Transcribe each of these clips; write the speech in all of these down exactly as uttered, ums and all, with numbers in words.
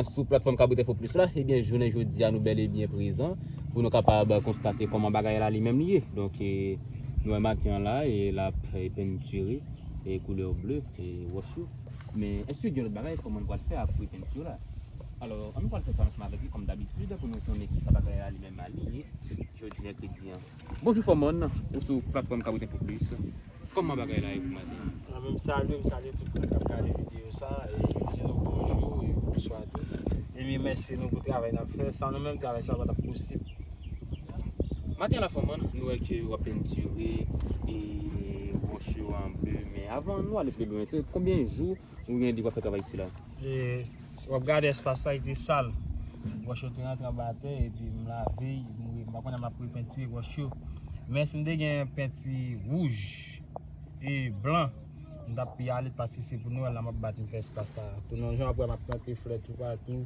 Sou platfòm Kabrit Enfo Plis la, ebyen, jounen jodi a, nou bèl e byen prezan pou nou kapab konstate kòman bagay la li menm li ye. Donk, e, nou wè Maten an la, e l ap, e, pentire, e, koulè ble, e, wòch yo. Men, èske gen lòt bagay, kòman nou pral fè apre penti la? Alò, ann nou pral fè sa ansanm avèk li, kòm dabitid, pou nou konnen kisa bagay la li menm a li ye, jodi mèkredi an. Bonjou, Fòmòn, ou sou platfòm Kabrit Enfo Plis. Kòman bagay la ye pou maten an? Mwen menm, m salye, m salye tout moun k ap gade videyo sa, e m di nou bonjou e bonswa tou. E m remèsye nou pou travay n ap fè. San nou menm, travay sa pa t ap posib. Maten an la, Fòmòn, nou wè ke w ap pentire e wòch yo an ble, men avan nou ale pi lwen, se konbyen jou ou gen depi w ap fè travay sila? E w ap gade espas la, li te sal. Wòch yo te rantre anba tè, epi m lave, m re-, m pa konnen m ap repentire wòch yo. Men si m te gen penti wouj e blan, m t ap pi alèz paske se pou Nwèl la m ap bat, m fè espas la. Tou nan jan apre m ap plante flè toupatou,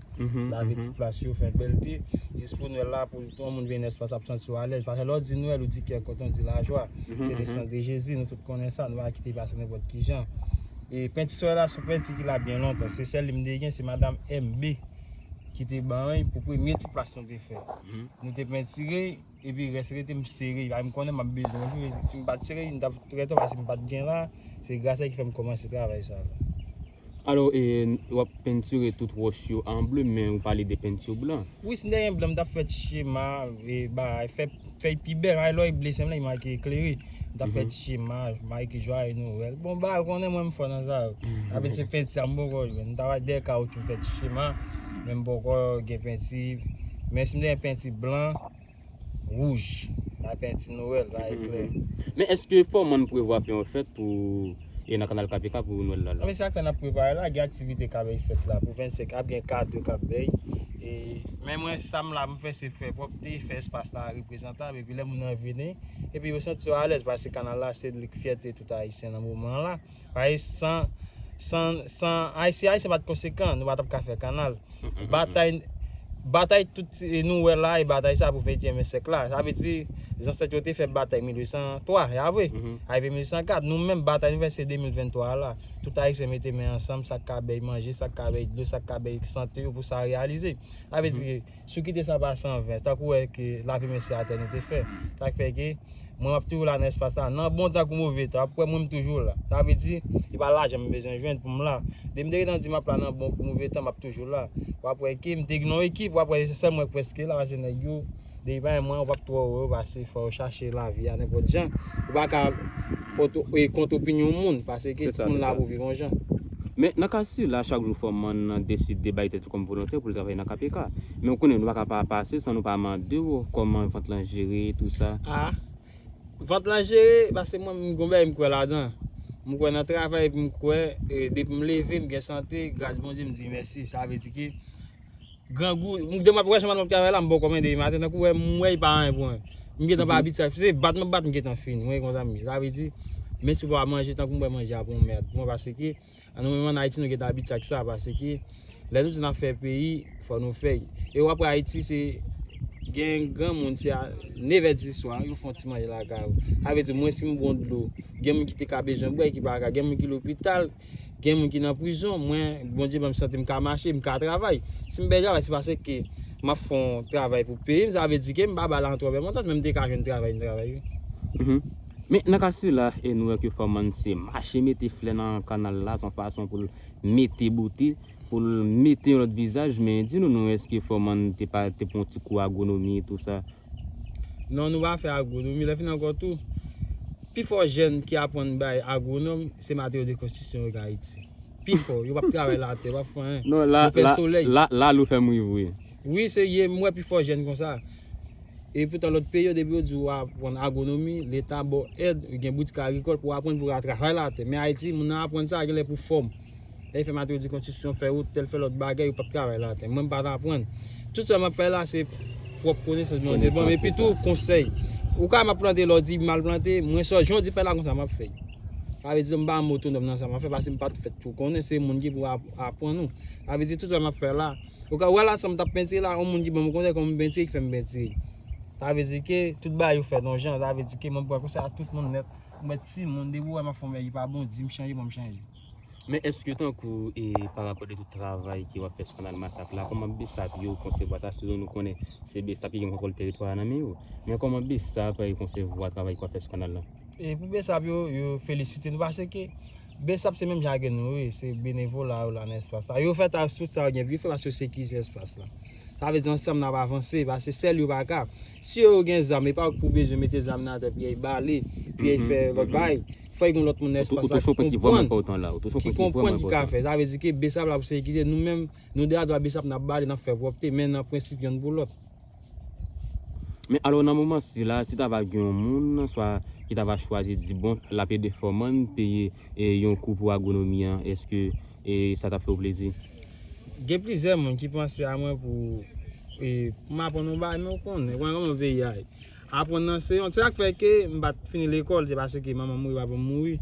lave ti plas yo, fè bèlte. Jis pou Nwèl la, pou tout moun vin espas ap santi yo alèz. Paske lè w di Nwèl, ou di kè kontan, ou di lajwa. Se le san de Jezi, nou tout konnen sa, nou pa kite pase nenpòt ki jan. E penti solèy la, se yon penti ki la byen lontan. Se sèl li m te gen, se madanm M B ki te ban mwen pou premye ti plas nou te fè. Nou te pentire, epi rès rete m sere. Paske m konnen m ap bezwen yon jou. E si m pa t sere, m t ap trè tò, paske m pa t gen la. Se gras a li ki fè m kòmanse travay sa la. Alò, e, w ap pentire tout wòch yo an ble, men ou pale de penti blan. Wi, si m te gen blan, m t ap fè ti chema, e, ba, fè fè l pi bèl, paske lè w ble senp lan, li manke eklere. M t ap fè ti chema, m ap ekri Joyeux Noël. Bon, ba, ou konnen mwen, m fò nan sa yo. Sa vle di se penti a m poko jwenn. M t ap al dèyè kawotchou, m fè ti chema, men m poko gen penti. Men si m te gen penti blan, wouj, sa penti Nwèl, sa eklè. Men èske Fòmòn prevwa fè yon fèt pou e nan Kanal K P K pou Nwèl la la? Anben, se sa k fè n ap prepare la, gen aktivite k ap fèt la pou vennsenk, ap gen kado k ap bay. E, men mwen, sa m la pou m fè, se fè pwòpte, fè espas la reprezantab, epi lè moun nan vini, epi yo santi yo alèz, paske kanal la, se li k fyète tout Ayisyen nan moman an la. Paske san, san, san Ayisyen, Ayisyen pa t konsekan, nou pa t ap ka fè kanal. Batay, batay tout, e, nou wè la, e batay sa pou ventyèm syèk la. Sa vle di, zansèt yo te fè batay mil uit san twa, ya vre? Arive mil uit san kat, nou menm batay nou fè se de mil venntwa la. Tout Ayisyen mete men ansanm, sa k ka bay manje, sa k ka bay dlo, sa k ka bay sante yo pou sa reyalize. Sa vle di, si w kite sa pase an ven, tankou wè ke lave men se atè nou te fè. Sa k fè ke mwen, m ap toujou la nan espas la, nan bon tan kou move tan, w ap wè mwen, m toujou la. Sa vle di, e pa lajan m bezwen jwenn pou m la. Depi m te gentan di m ap la nan bon kou move tan, m ap toujou la. W ap wè ke m te gen yon ekip, w ap wè se sèl mwen k prèske la, paske nèg yo, depi pa gen mwen, yo p ap twò wè yo, paske fò yo chache lavi a nenpòt jan. Ou pa ka oto-, e, kont opinyon moun, paske tout moun la pou viv yon jan. Men nan ka sila, chak jou Fòmòn deside bay tèt li kòm volontè pou l travay nan K P K. Men ou konnen, nou pa ka pa pase san nou pa mande w kòman vant lan jere, tou sa. A, vant lan jere, paske mwen, m gon bagay m kwè ladan. M kwè nan travay, epi m kwè, e, depi m leve, m gen sante, gras Bondye, m di mèsi. Sa vle di ke grangou, m, demen m ap wè jan madanm ap travay la, m bò kò mande li maten, tankou wè, m wè li pa anyen pou mwen. M gentan pa abitye, se bat m ap bat, m gentan fini. Mwen, konsa m ye. Sa vle di, menm si w pa manje, tankou m wè manje a pou yon mèd pou mwen, paske An nou menm ann Ayiti, nou gen dabitid ak sa, paske lè nou di n ap fè peyi, fò nou fè l. E w ap wè Ayiti, se gen granmoun, se a nevè di swa, yo fè yon ti manje lakay ou. Sa vle di, mwen, si m bon dlo, gen moun ki te ka bezwen bwè, ki pa ka, gen moun ki lopital, gen moun ki nan prizon, mwen, Bondye ban m sante, m ka mache, m ka travay. Si m bèl travay, se paske m ap fè yon travay pou peyi m, sa vle di ke m pa ba l an twò bèl montaj, men m te ka jwenn travay, m travay wi. Mhm. Men nan ka sila, e nou wè ke Fòmòn se mache mete flè nan kanal la, se yon fason pou l mete bote, pou l mete yon lòt vizaj, men di nou, nou, èske Fòmòn te pa, te pran yon ti kou agwonomi, tou sa? Non, nou pa fè agwonomi, lè fini ankò tou. Pifò jèn ki aprann bay agwonòm, se materyo de konstriksyon yo gen Ayiti. Pifò, yo p ap travay latè, yo p ap fè anyen. Non, la, yo pè la, solèy. La, la, ou fè m ri vre. Wi, serye, m wè pifò jèn konsa. E poutan lòt peyi yo, depi yo di w aprann agwonomi, Leta ba w èd, ou gen boutik agrikòl pou w aprann pou w ka travay latè. Men Ayiti, moun nan aprann sa, genlè pou fòm. Lè yo fè materyo de konstriksyon, fè wout, tèl, fè lòt bagay, yo p ap travay latè. Mwen, m pa t aprann. Tout sa m ap fè la, se pwòp konesans mwen te ban m, epi tou konsèy. Ou ka m ap plante, lè w di m al plante, mwen sa, jan w di fè la konsa, m ap fè. Sa vle di, m pa otonòm nan sa m ap fè, paske m pa t fèt tou konnen, se moun ki pou ap-, aprann ou. Sa vle di, tout sa m ap fè la, ou ka wè la, sa m t ap pentire la, yon moun ki ban m konsèy, kòman m pentire, ki fè m pentire. Sa vle di ke tout bagay yo fèt yon jan, sa vle di ke mwen pran konsèy a tout moun nèt. Mwen timoun, depi w wè m ap fè yon bagay ki pa bon, di m chanje, ban m chanje. Men èske tankou e pa rapò de tout travay ke w ap fè sou Kanal Masak la, kòman BSAP yo konsevwa sa? Sitou nou konnen se BSAP ki gen kontwòl teritwa a nan men yo. Men kòman BSAP e konsevwa travay ke w ap fè sou kanal la? E pou BSAP yo, yo felisite nou paske BSAP se menm jan ak nou ye, se benevola yo la nan espas la. Yo fè tout sa yo gen pou yo fè paske yo sekirize espas la. Sa vle di ansanm n ap avanse, paske sèl yo pa ka. Si yo gen zam, e pa ou k pou bezwen mete zam nan atè, pou y al bale, pou y al fè lòt bagay. Fò gen lòt moun nan espas la ki konprann, ki konprann ki ka fè. Sa vle di ke BSAP la pou sekirize, nou menm, nou de a dwa BSAP n ap bale, n ap fè pwòpte, men nan prensip yonn pou lòt. Men alò, nan moman sila, si ta va gen yon moun, swa ki ta va chwazi di, bon, l ap ede Foreman peye e yon kou pou agwonomi an, èske e sa t ap fè w plezi? Gen plizyè moun ki panse a mwen pou, e, pou m aprann yon bagay, men w konnen, w konnen kòman peyi a ye. Aprann nan se yon, se sa k fè ke m pa t fini lekòl, se paske manman m mouri, papa m mouri.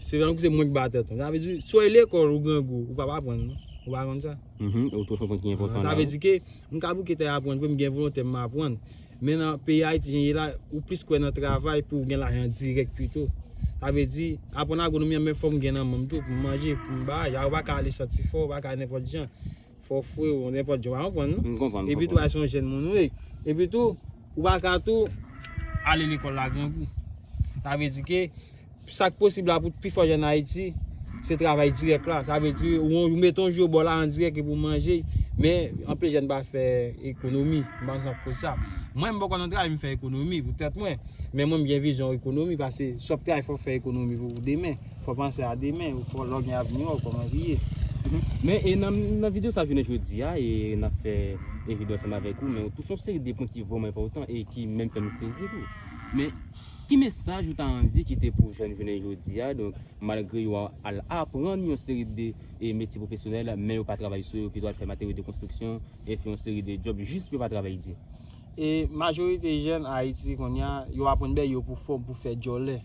Se yon kote mwen ki ba tèt mwen. Sa vle di, si w al lekòl, ou grangou, ou p ap aprann, non. Ou pa konn sa? Mhm, ou tou konprann ki enpòtan la. Sa vle di ke m ka bouke tèt aprann vre, m gen volonte m aprann. Men nan peyi Ayiti, jan ye la, ou plis kwè nan travay pou w gen lajan dirèk pito. Sa vle di, aprann agwonomi an, men fò m gen nan men m tou, pou m manje, pou m bay. A, ou pa ka ale santi fò, ou pa ka nenpòt jan. Fò w fre, ou nenpòt jan, ou pa konprann, non? M konprann, m konprann. Epi tou, se yon jèn moun ou ye. Epi tou, ou pa ka tou ale lekòl la grangou. Sa vle di ke sa k posib la pou pifò jèn Ayiti, se travay dirèk la. Sa vle di, ou, ou mete yon jou bò la an dirèk epi w manje. Men, anpil jèn pa fè ekonomi. M pa konn sa k koz sa. Mwen, m poko nan travay, m fè ekonomi pou tèt mwen. Men mwen, m gen vizyon ekonomi, paske si w ap travay, fò w fè ekonomi pou demen. Fò w panse a demen, fò lè w gen avni w, kòman li ye. Mhm. Men, e nan, nan videyo sa jounen jodi a, e n ap fè e videyo ansanm avèk ou, men ou touche yon seri de pwen ki vrèman enpòtan e ki menm fè m sezi tou. Men, ki mesaj ou ta anvi kite pou jèn jounen jodi a? Donk, malgre yo al aprann yon seri de, e, metye pwofesyonèl, men yo pa travay sou yo, yo pito al fè materyo de konstriksyon e fè yon seri de djòb jis pou yo pa travay di. E majorite jèn Ayiti kounye a, yo aprann bèy yo pou fòm, pou fè djòlè.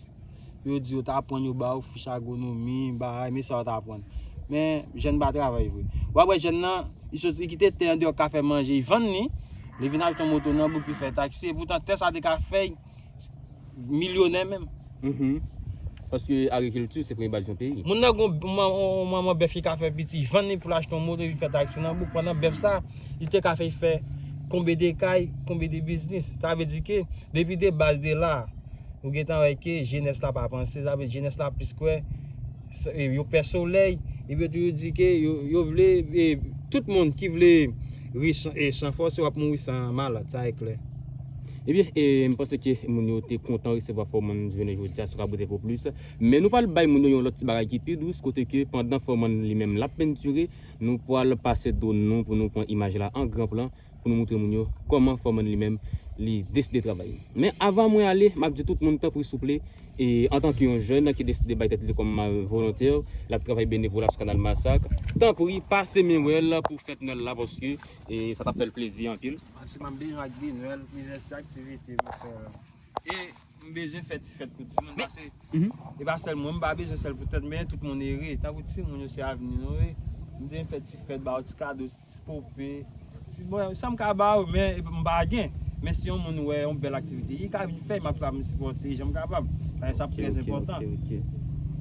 Yo di yo ta aprann yo ba yo fich agwonomi, bagay, men sa yo ta aprann. Men jèn pa travay vre. W ap wè jèn nan, li soti, li kite tè andeyò k ka fè manje, li vann li, li vin achte yon moto nan bouk, li fè taksi. Epoutan, tè sa te ka fè l milyonè menm. Mhm. Paske agrikilti, se premye baz yon peyi. Moun nan gon, yon manman bèf ki ka fè piti, li vann li pou l achte yon moto, li fè taksi nan bouk. Pandan bèf sa, li te ka fè, fè konbe de kay, konbe de biznis. Sa vle di ke, depi de baz de la, ou gentan wè ke jenès la pa panse, sa vle di jenès la plis kwè, s-, e, yo pè solèy, epi tou yo di ke yo, yo vle, e, tout moun ki vle rich e san fòse, w ap mouri san malad, sa e klè. Ebyen, e, m panse ke moun yo te kontan resevwa Foreman jounen jodi a sou Kaboutefo Plus. Men nou pral bay moun yo yon lòt ti bagay ki pi dous, kote ke pandan Foreman li menm l ap pentire, nou pral pase dwòn nou pou nou pran imaj la an gran plan, pou nou moutre moun yo kòman Foreman li menm li deside travay. Men avan mwen ale, m ap di tout moun, tanpri souple, e antanke yon jèn ki deside bay tèt li kòm volontè, l ap travay benevola sou Kanal Masak, tanpri pase men wè l pou fèt Nwèl la, paske e sa t ap fè l plezi anpil. Paske m ap bezwen ak de Nwèl, plizyè ti aktivite pou fè. E m bezwen fè ti fèt pou timoun, paske e pa sèl mwen, m pa bezwen sèl pou tèt mwen, tout moun ere. Tankou timoun yo se avni nou ye. M bezwen fè ti fèt, ba yo ti kado, ti pope, ti, bon, sa m ka ba yo, men m pa gen. Men si yon moun wè yon bèl aktivite, li ka vin fè, m ap la, m sipòte jan m kapab. Paske sa ap trè enpòtan.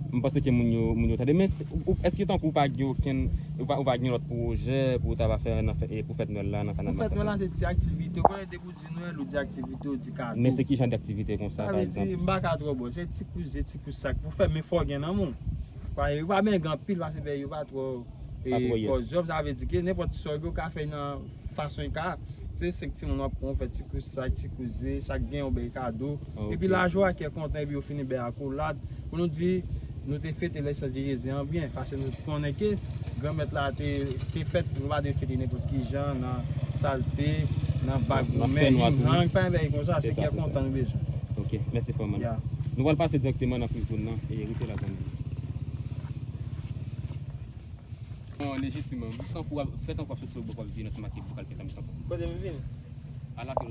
M panse ke moun yo, moun yo tande, men si, ou, ou, èske tankou ou pa gen okenn, ou pa, ou pa gen lòt pwojè pou w ta va fè nan fè, e pou fèt Nwèl la nan Kanal Masak la? Pou fèt Nwèl la, se ti aktivite, ou konnen depi w di Nwèl, ou di aktivite, ou di kado. Men se ki jan d aktivite konsa, pa egzanp? Sa vle di, m pa ka twò bon, se ti kouze, ti kou sak pou fè, men fò w gen nan men w. Pa, yo pa benyen anpil, paske bèy yo pa twò, e, kòzòb, sa vle di ke nenpòt ti sa w gen, ou ka fè nan fason e ka. Se senk timoun w ap pran, w fè ti kou sak, ti kouze, chak gen yon bèy kado. Epi lajwa, kè kontan, epi yo fini bèy akolad. Pou nou di, nou te fete nesans de Jezi an byen, paske nou konnen ke Granmèt la te, te fèt, nou pa dwe fete nenpòt ki jan, nan salte, nan bagoumen, hang, pa yon bèy konsa, se kè kontan nou bezwen. Ok, mèsi Foreman. Nou pral pase dirèkteman nan priz dwòn nan, e rete la zanmi. Non, lejitim, tankou w ap, fè tankou w ap soti sou bò, w ap vin ansanm ak bokal pèt la, tankou. Kote m vin? Ala ke